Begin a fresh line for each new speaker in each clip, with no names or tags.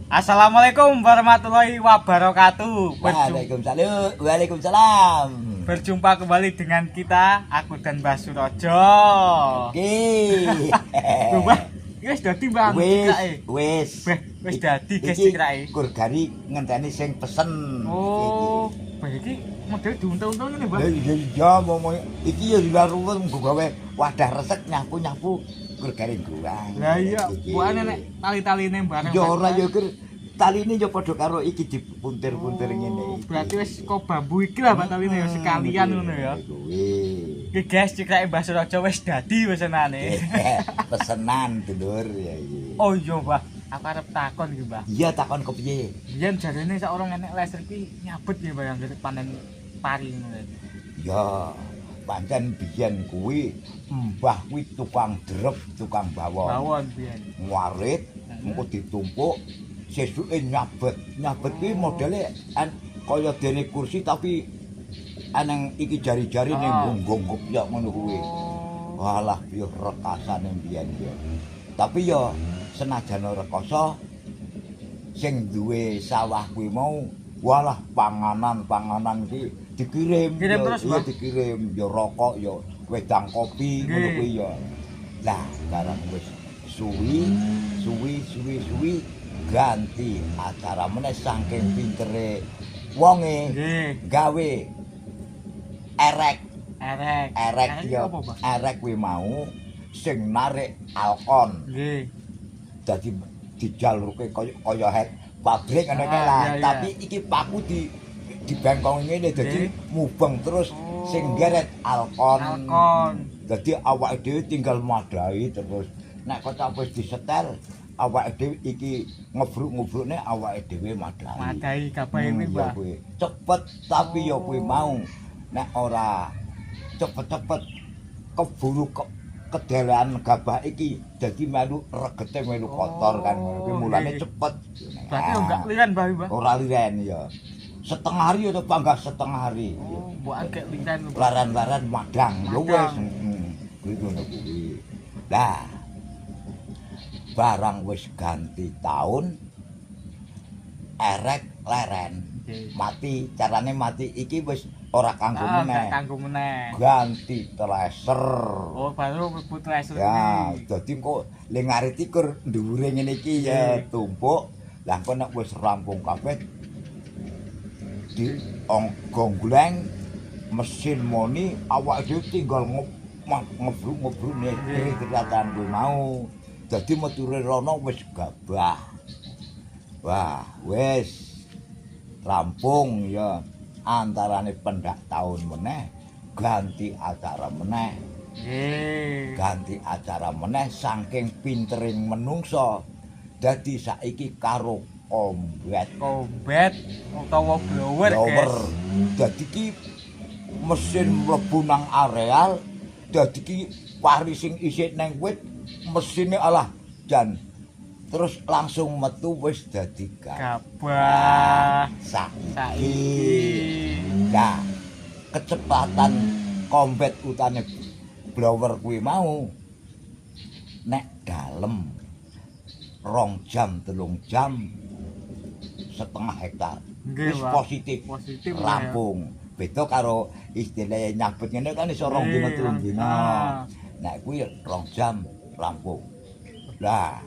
Assalamualaikum warahmatullahi wabarakatuh.
Waalaikumsalam. Waalaikumsalam.
Berjumpa kembali dengan kita, aku dan Mbah Surojo.
Oke.
Lho, Mbah, iki wis dadi, Mbah,
Wis,
cikrake.
Wis.
Beh, wis dadi, guys,
Iki
cikrake.
kur gari ngenteni sing pesen.
Oh, Mbah, iki model diuntel-untel ngene, Mbah.
Lah iya iya mau iki ya dilaruwet nggo gawe wadah resek nyapu-nyapu kur gari guang.
Lah iya, buane nek tali-taline bareng.
Ya ora, ya kur taline ya padha karo iki dipuntir-puntir ngene
Oh,
iki.
berarti wis kok bambu iki lah, Pak, taline ya sekalian ngono ya.
Kuwi.
Iki, guys, cikrake Mbah Surojo wis dadi pesenane.
Pesenan dulur ya iki.
Oh iya, Mbah, aku arep takon iki, Mbah.
Iya, takon kepiye?
Biyen jarene sak orang enek laser iki nyabet ya, Mbah, yang panen pari ngono.
Ya, pancen biyen kuwi mbah kuwi tukang drep, tukang bawon.
Bawon biyen.
Ngarit, mengko ditumpuk, sesuke nyabet. Nyabet kuwi modele an kaya dene kursi, tapi aneng iki jari-jari ning gonggong ya ngono kuwi. Walah, piye rekasane biyen ya. Tapi ya senajan rekoso, sing duwe sawah kuwi mau walah panganan-panganan ki dikirim.
Kirim
ya,
terus,
iya
Bang?
Dikirim ya rokok ya wedang kopi ngono kuwi ya. Lah, barang wis suwi suwi suwi suwi ganti acara meneh, saking pintere wonge gawe erek.
Erek.
Erek
iki
ya.
apa, Pak?
Erek kuwi mau sing narik alkon. Dadi dijalurke kaya kaya head pabrik ngono kae lah.
Iya.
Tapi iki paku dibengkong ngene, dadi mubeng terus, sing geret alkon.
Alkon.
Dadi awake dhewe tinggal madhahi terus. Nek kocap wis disetel, awake dhewe iki ngebruk-ngebrukne, awake dhewe madhahi.
Madhahi gabahe kuwi,
Ya
Mbah.
kuwi. Cepet, tapi ya kuwi mau, nek ora cepet-cepet keburu kedelean gabah iki dadi melu regete, melu kotor kan ngono kuwi, mulane cepet.
Berarti yo enggak liren, Mbah, Mbah.
Ora liren ya. Setengah hari atau panggah setengah hari.
Oh, mbok agak liren, Mbah.
Laren-laren madang ya wis.
Madang.
Heeh. Kuwi ngono kuwi. Lah, barang wis ganti tahun, erek leren. Mati, carane mati iki wis ora kanggo
Ah,
meneh.
gak kanggo meneh.
Ganti thresher.
Oh, baru mlebu thresher
Ya,
kuwi.
dadi engko le ngarit ikur dhuwure ngene iki ya tumpuk. Lah, engko nek wis rampung kabeh di gongleng mesin moni, awake dhewe tinggal ngebruk-ngebruk nih kelihatan kuwi mau. Dadi meture rono wis gabah. Wah, wis rampung ya, antarane pendak tahun meneh ganti acara meneh. Ganti acara meneh, saking pintering menungso dadi saiki karo kombet.
Kombet utawa blower,
Blower.
Guys.
Dadi ki mesin mlebu nang areal, dadi ki pari sing isih nang wit mesine alah jan terus langsung metu, wis dadi
Gabah.
Saiki.
Saiki.
Nah, kecepatan kombet utane blower kuwi mau nek dalem 2 jam 3 jam setengah hektar wis
Pak.
positif.
Positif, ya.
Rampung. Beda karo istilahnya nyabet ngene kan iso 2 dina 3 dina. Nek kuwi 2 jam rampung. Lah,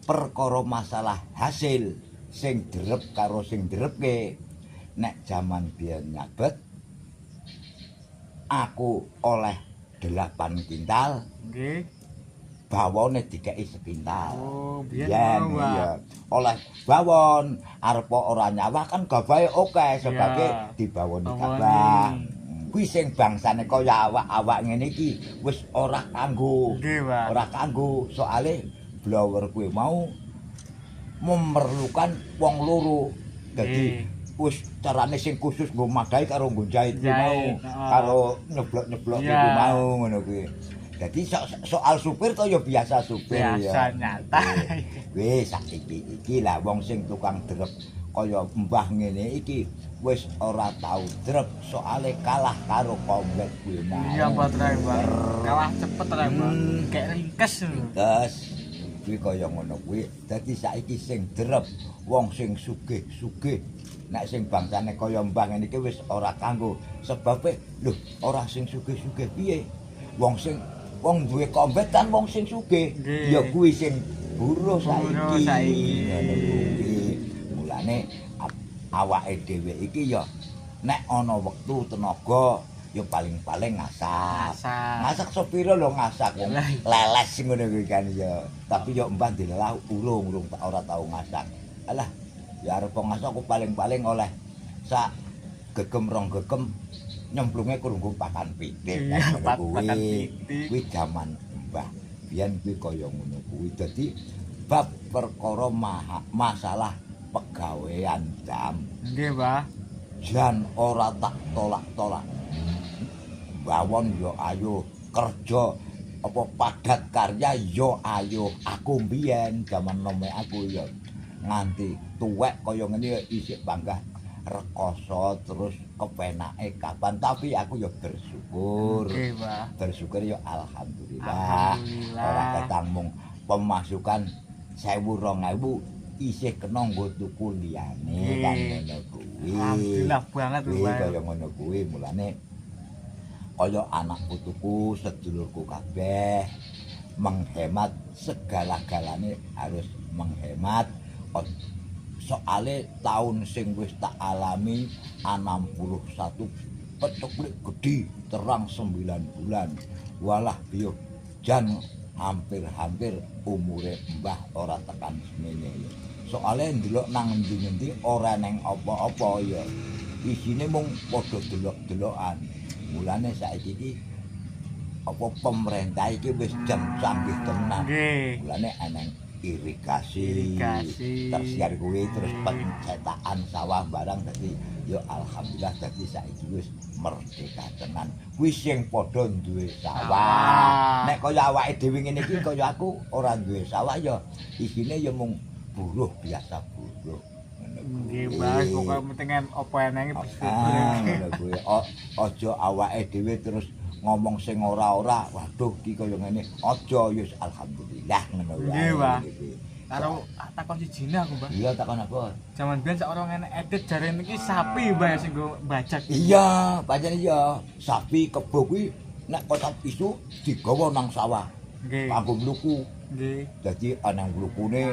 perkara masalah hasil sing drep karo sing drepke, nek jaman biyen nyabet aku oleh 8 kintal, bawone dikeki sekintal.
Oh, biyen
Biyen,
ngono, Pak.
iya. Oleh bawon, arep ora nyawah kan gabahe akeh, sebabe dibawoni
Bawoni.
gabah. Kuwi sing bangsane kaya awak-awak ngene iki wis ora kanggo.
Nggih, Pak.
Ora kanggo, soale blower kuwi mau memerlukan wong loro. Dadi wis carane sing khusus nggo madhahi karo nggo jahit kuwi mau,
Jahit, heeh.
karo nyeblok-nyeblok kuwi mau ngono kuwi. Dadi soal supir to ya biasa supir ya.
Biasa nyata.
Wis saiki iki lah wong sing tukang drep kaya mbah ngene iki wis ora tau drep, soale kalah karo kombet kuwi mau.
Iya, Pak Trai, Pak. Kalah cepet, Trai, Pak. Kayak ringkes lho.
Ringkes. Kuwi kaya ngono kuwi. Dadi saiki sing drep wong sing sugih-sugih. Nek sing bangsane kaya mbah ngene iki wis ora kanggo. Sebabe lho ora sing sugih-sugih piye? Wong sing wong duwe kombet kan wong sing sugih. Ya kuwi sing buruh saiki. Ngono kuwi. Mulane awake dhewe iki ya nek ana wektu tenaga ya paling-paling ngasak. Ngasak sepira lho ngasak wong leles ngono kuwi kan ya. Tapi ya mbah dilelah urung ora tau ngasak. Alah ya arep ngasak aku paling-paling oleh sak gegem rong gegem nyemplunge kurunggo pakan pitik. Kuwi kuwi jaman mbah biyen kuwi kaya ngono kuwi. Dadi bab perkara masalah pegawean jam.
Nggih, Mbah.
Jan ora tak tolak-tolak. Bawon yo ayo kerja apa padat karya yo ayo. Aku mbiyen jaman nome aku yo nganti tuwek kaya ngene ya isih panggah rekoso terus kepenake kapan, tapi aku yo bersyukur.
Nggih, Mbah.
Bersyukur yo alhamdulillah. Ora ketang mung pemasukan 1000 2000 isih kena nggo tuku liyane kan ngono kuwi.
Alhamdulillah banget lho,
Mbah. Kaya ngono kuwi mulane kaya anak putuku, sedulurku kabeh menghemat segala-galane harus menghemat. Soale tahun sing wis tak alami 61 peceklik gedhi terang 9 bulan. Walah biyo jan hampir-hampir umure mbah ora tekan semene ya. Soale ndelok nang endi-endi ora neng apa-apa ya. Isine mung padha delok-delokan. Mulane saiki iki apa pemerintah iki wis jan canggih tenan. Mulane eneng irigasi, tersiar kuwi terus pencetakan sawah barang dadi ya alhamdulillah dadi saiki wis merdeka tenan. Kuwi sing padha duwe sawah. Nek kaya awake dhewe ngene iki kaya aku ora duwe sawah ya isine ya mung buruh biasa buruh.
Nggih, Mas, pokoke penting apa enenge bersyukur.
Ngono kuwi. Aja awake dhewe terus ngomong sing ora-ora, waduh iki kaya ngene. Aja ya alhamdulillah ngono wae.
Nggih, Pak. Karo takon sijine aku, Mbah.
Iya, takon apa?
Jaman biyen sak ora enek edit jarene iki sapi, Mbah, sing nggo bajak.
Iya, pancen iya. Sapi kebo kuwi nek kocap isu digawa nang sawah.
Nggih.
Kanggo mluku.
Nggih.
Dadi ana mlukune,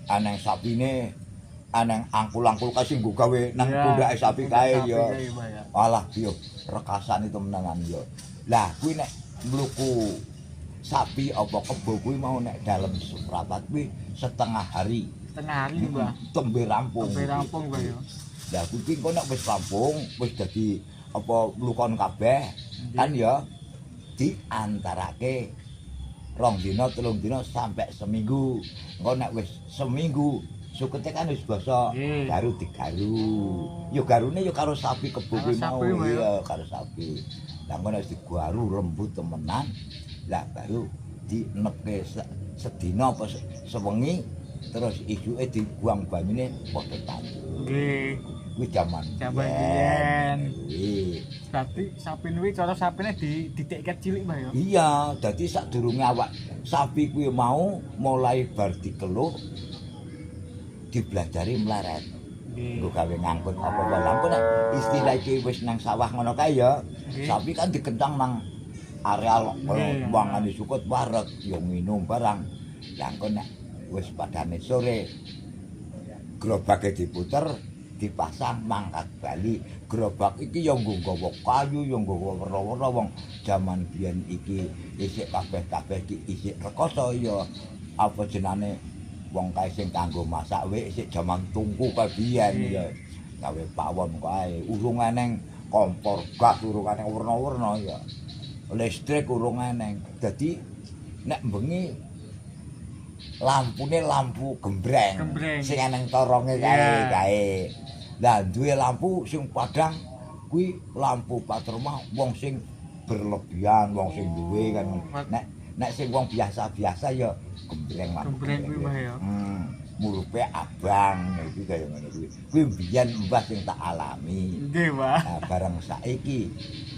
ana sapine, aneng angkul-angkul kae sing nggo gawe nang pundhake sapi kae ya. Alah yo rekasane temenan yo. Lah kuwi nek mluku sapi apa kebo kuwi mau nek dalem seprapat kuwi setengah hari.
Setengah hari, Mbah.
Tembe rampung.
Tembe rampung, Mbah ya.
Lah kuwi engko nek wis rampung, wis dadi apa mlukon kabeh kan ya diantarake 2 dina 3 dina sampai seminggu. Engko nek wis seminggu sukete kan wis basa baru digaru. Ya garune ya karo sapi kebo kuwi mau. Iya, karo sapi. Lah ngono wis digaru lembut temenan. Lah baru dienepke sedina apa sewengi terus isuke dibuang banyune padha tandur.
Nggih.
Kuwi jaman
biyen. Berarti sapi kuwi cara sapine ditiket cilik, Mbah ya.
Iya, dadi sadurunge awak sapi kuwi mau mulai bar dikeluh dibelajari mleret. Nggo gawe ngangkut apa-apa. Lah engko nek istilah iki wis nang sawah ngono kae ya, sapi kan dikentang nang areal wangane sukut wareg ya minum barang. Lah engko nek wis padane sore gerobake diputer, dipasang mangkat bali. Gerobak iki ya nggo nggawa kayu, ya nggawa werna-werna wong jaman biyen iki isih kabeh-kabeh iki isih rekoso ya apa jenane wong kae sing kanggo masak wis isih jaman tungku kae biyen ya. Gawe pawon kae urung eneng kompor gas, urung eneng werna-werna ya. Listrik urung eneng. Dadi nek bengi lampune lampu gembreng sing eneng toronge kae kae. Lah duwe lampu sing padhang kuwi lampu patroma wong sing berlebihan, wong sing duwe kan. Nek nek sing wong biasa-biasa ya gembreng lampu.
Gembreng kuwi Mbah ya.
Murupe abang iki kaya ngono kuwi. Kuwi mbiyen mbah sing tak alami.
Nggih, Mbah.
Nah, bareng saiki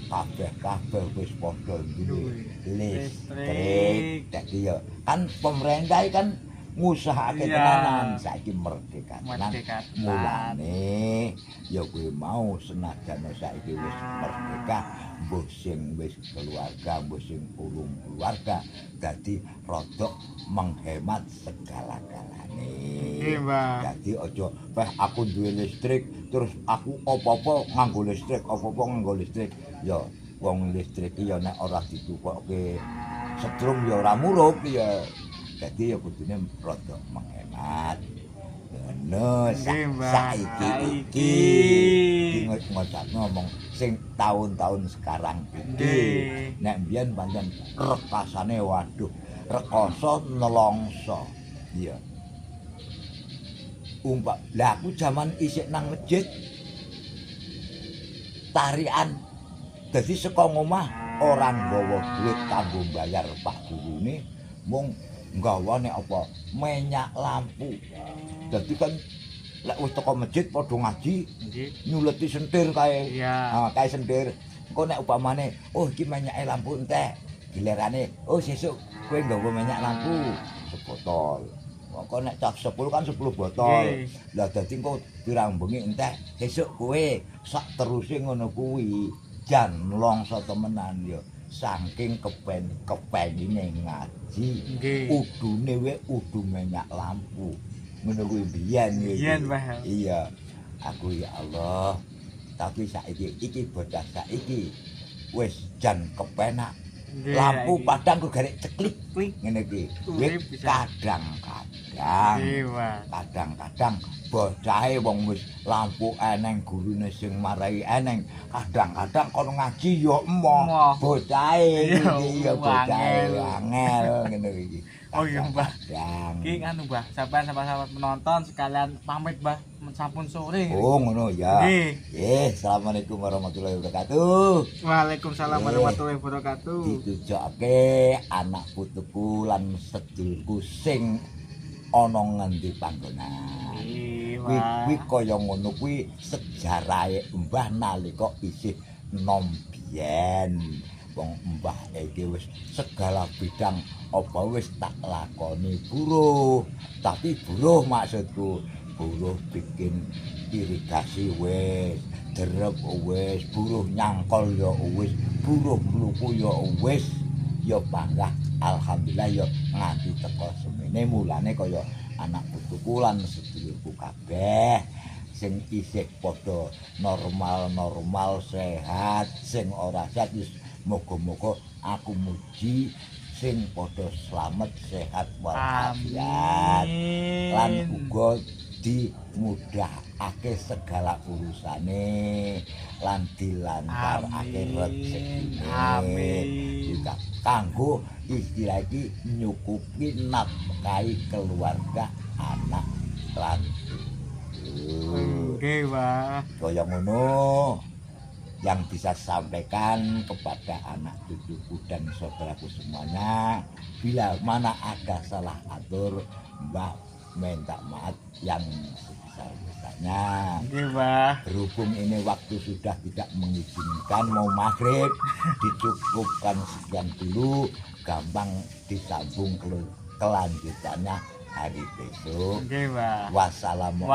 Kabeh-kabeh wis padha duwe
Duwe
listrik.
listrik.
Dadi ya kan pemerintah kan ngusahake tenanan saiki merdeka tenan.
Merdeka tenan.
Mulane ya kuwi mau senajan saiki wis merdeka, mbuh sing wis keluarga, mbuh sing urung keluarga, dadi rodok menghemat segala-galane.
Nggih, Mbah.
Dadi aja peh aku duwe listrik terus aku apa-apa nganggo listrik, apa-apa nganggo listrik. Ya wong listrik iki ya nek ora ditukokke setrum ya ora murup ya. Dadi ya kudune rada menghemat. Ngono
Nggih, Mbah.
saiki iki.
Saiki.
Iki ngomong sing tahun-tahun sekarang iki.
Nggih.
Nek mbiyen pancen rekasane waduh, rekoso nelongso. Iya. Umpak, lah aku jaman isih nang masjid tarian. Dadi saka ngomah ora nggawa duit kanggo mbayar pak gurune, mung nggawane apa? Minyak lampu. Dadi kan lek wis teko masjid padha ngaji,
Nggih.
nyuleti sentir kae.
Iya.
Ah, kae sentir. Engko nek upamane, oh iki minyake lampu entek. Gilirane, oh sesuk kowe nggawa minyak lampu sebotol. Engko nek cah 10 kan 10 botol.
Nggih.
Lah dadi engko pirang bengi entek, sesuk kowe sak teruse ngono kuwi. Jan longso temenan ya. Saking kepengine ngaji.
Nggih.
Udune we udu minyak lampu. Ngono kuwi biyen iki.
Biyen, Mbah.
Iya. Aku ya Allah. Tapi saiki iki bocah saiki wis jan kepenak.
Nggih,
Lampu
saiki.
padang ku garek ceklik
Klik.
ngene iki.
Urip
Wis
bisa.
kadang-kadang.
Nggih, Mbah.
Kadang-kadang bocahe wong wis lampu eneng gurune sing marai eneng, kadang-kadang kono ngaji ya emoh
Emoh.
bocahe
Iya,
iki ya bocahe
angel.
angel ngene iki.
Oh iya, Mbah.
Kadang.
Iki nganu, Mbah, sampean sama-sama penonton sekalian pamit, Mbah. Sampun sore.
Oh ngono ya.
Nggih.
Nggih, assalamualaikum warahmatullahi wabarakatuh.
Waalaikumsalam
Nggih.
warahmatullahi wabarakatuh.
Ditujokake anak putuku lan sedulurku sing ana ngendi panggonan.
Nggih,
Kuwi
Mbah.
kuwi kaya ngono kuwi sejarahe mbah nalika isih nom biyen. Wong mbah iki wis segala bidang apa wis tak lakoni buruh. Tapi buruh maksudku, buruh bikin irigasi wis, derep wis, buruh nyangkol ya wis, buruh mluku ya wis, ya panggah alhamdulillah ya nganti teko semene. Mulane kaya anak putuku lan sedulurku kabeh sing isih padha normal-normal sehat, sing ora sehat wis muga-muga aku muji sing padha slamet sehat walafiat.
Amin.
Lan uga dimudahake segala urusane lan dilancarake rezekine.
Amin.
Juga kanggo istilah iki nyukupi nafkahi keluarga, anak lan cucu.
Nggih, Mbah.
Kaya ngono yang bisa sampaikan kepada anak cucuku dan saudaraku semuanya. Bila mana ada salah atur, Mbah minta maaf yang sebesar-besarnya.
Nggih, Mbah.
Berhubung ini waktu sudah tidak mengizinkan mau maghrib, dicukupkan sekian dulu, gampang disambung kelanjutannya hari besok.
Nggih, Mbah.
Wassalamualaikum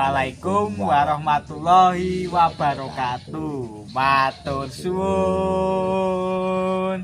Waalaikum warahmatullahi wabarakatuh. Matur suwun.